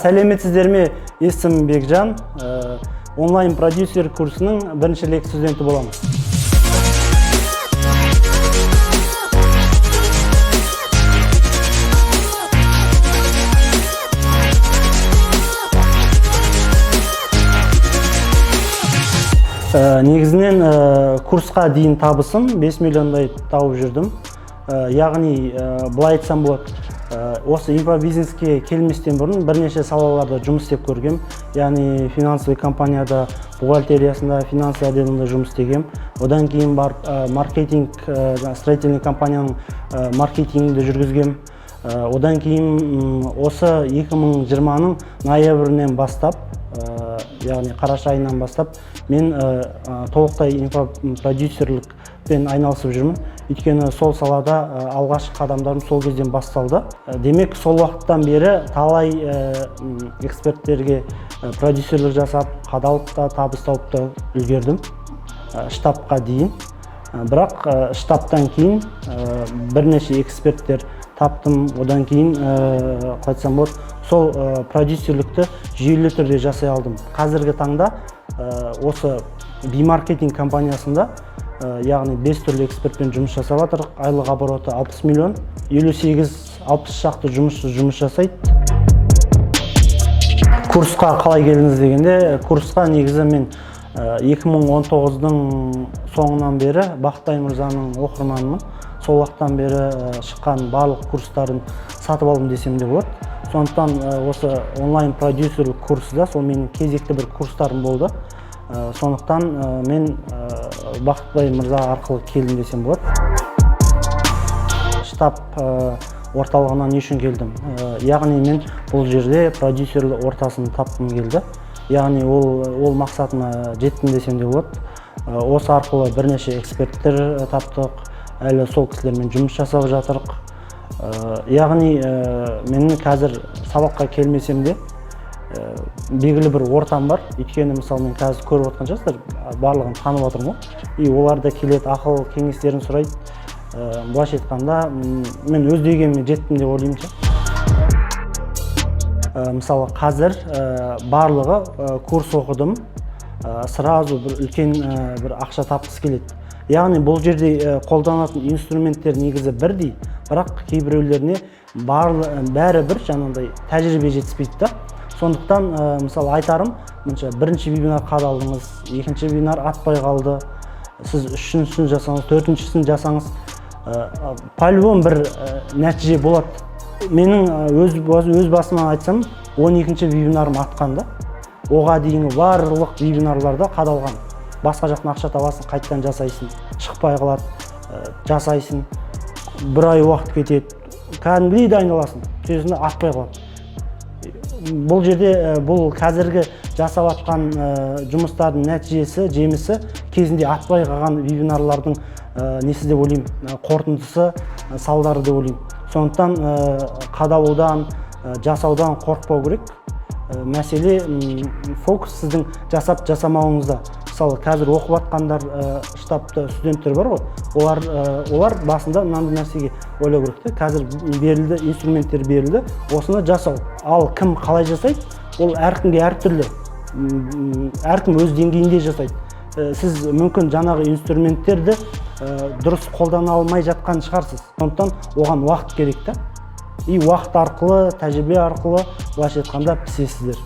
Сәлеметсіздер ме? Есімім Бекжан. Онлайн продюсер курсының бірінші лек студенті боламын. Негізінен курсқа дейін табысым 5 миллиондай тауып жүрдім. Яғни былай айтсам болады, осы инфобизнеске келместен бұрын бірнеше салаларда жұмыс істеп көргем. Яғни финансовый компанияда бухгалтериясында, финанс отделінде жұмыс істегем. Одан кейін барып маркетинг, жаңа строительный компанияның маркетингді жүргізгем. Одан кейін осы 2020-ның ноябрінен бастап, яғни қараша айынан бастап мен толықтай инфопродюсерлікпен айналысып жүрмін. Өйткені сол салада алғашқы қадамдарым сол кезден басталды. Демек, сол уақыттан бері талай эксперттерге продюсерлік жасап, қадалып та, табыс тауып та үлгердім штабқа дейін. Бірақ штабтан кейін бірнеше эксперттер таптым. Одан кейін, қалай айтсам болады, сол продюсерлікті жүйелі түрде жасай алдым. Қазіргі таңда осы бимаркетинг компаниясында, яғни 5 түрлі экспертпен жұмыс жасап жатырық. Айлық обороты 60 миллион, 58-60 шақты жұмысшы жұмыс жасайды. Курсқа қалай келдіңіз дегенде, курсқа негізі мен 2019-дың соңынан бері Бақытай мырзаның оқырманымын. Сол уақыттан бері шыққан барлық курстарын сатып алдым десем де болады. Сондықтан осы онлайн продюсерлік курсы да сол менің кезекті бір курстарым болды. Сондықтан мен Бақытбай мырза арқылы келдім десем болады. Штаб орталығына не үшін келдім? Яғни мен бұл жерде продюсерлік ортасын тапқым келді. Яғни ол мақсатыма жеттім десем де болады. Осы арқылы бірнеше эксперттер таптық, әлі сол кісілермен жұмыс жасап жатырық. Яғни мен қазір сабаққа келмесем де, белгілі бір ортам бар. Өйткені мысалы, мен қазір көріп отқан шығарсыздар, барлығын танып жатырмын ғой, и олар да келеді, ақыл кеңестерін сұрайды. Былайша айтқанда, мен өз дегеніме жеттім деп ойлаймын ше. Мысалы, қазір барлығы курс оқыдым, сразу бір үлкен бір ақша тапқысы келеді. Яғни бұл жерде қолданатын инструменттер негізі бірдей, бірақ кейбіреулеріне бәрі бір жаңағыдай тәжірибе жетіспейді да. Сондықтан мысалы, айтарым мынша: бірінші вебинар қадалдыңыз, екінші вебинар атпай қалды, сіз үшіншісін жасаңыз, төртіншісін жасаңыз, по-любому бір нәтиже болады. Менің өз басымнан айтсам, 12 вебинарым атқан да. Оға дейінгі барлық вебинарларда қадалған. Басқа жақтан ақша табасың, қайтадан жасайсың, шықпай қалады, жасайсың, бір ай уақыт кетеді, кәдімгідей дайындаласың, сосын атпай қалады. Бұл жерде бұл қазіргі жасап жатқан жұмыстардың нәтижесі, жемісі кезінде атпай қалған вебинарлардың несі деп ойлаймын, қорытындысы, салдары деп ойлаймын. Сондықтан қадалудан, жасаудан қорықпау керек. Мәселе фокус сіздің жасап жасамауыңызда. Мысалы, қазір оқып жатқандар, штабта студенттер бар ғой, олар басында мынандай нәрсеге ойлау керек те: қазір берілді, инструменттер берілді, осыны жасау. Ал кім қалай жасайды, ол әркімге әртүрлі. Әркім өз деңгейінде жасайды. Сіз мүмкін жаңағы инструменттерді дұрыс қолдана алмай жатқан шығарсыз. Сондықтан оған уақыт керек та, и уақыт арқылы, тәжірибе арқылы, былайша айтқанда, пісесіздер.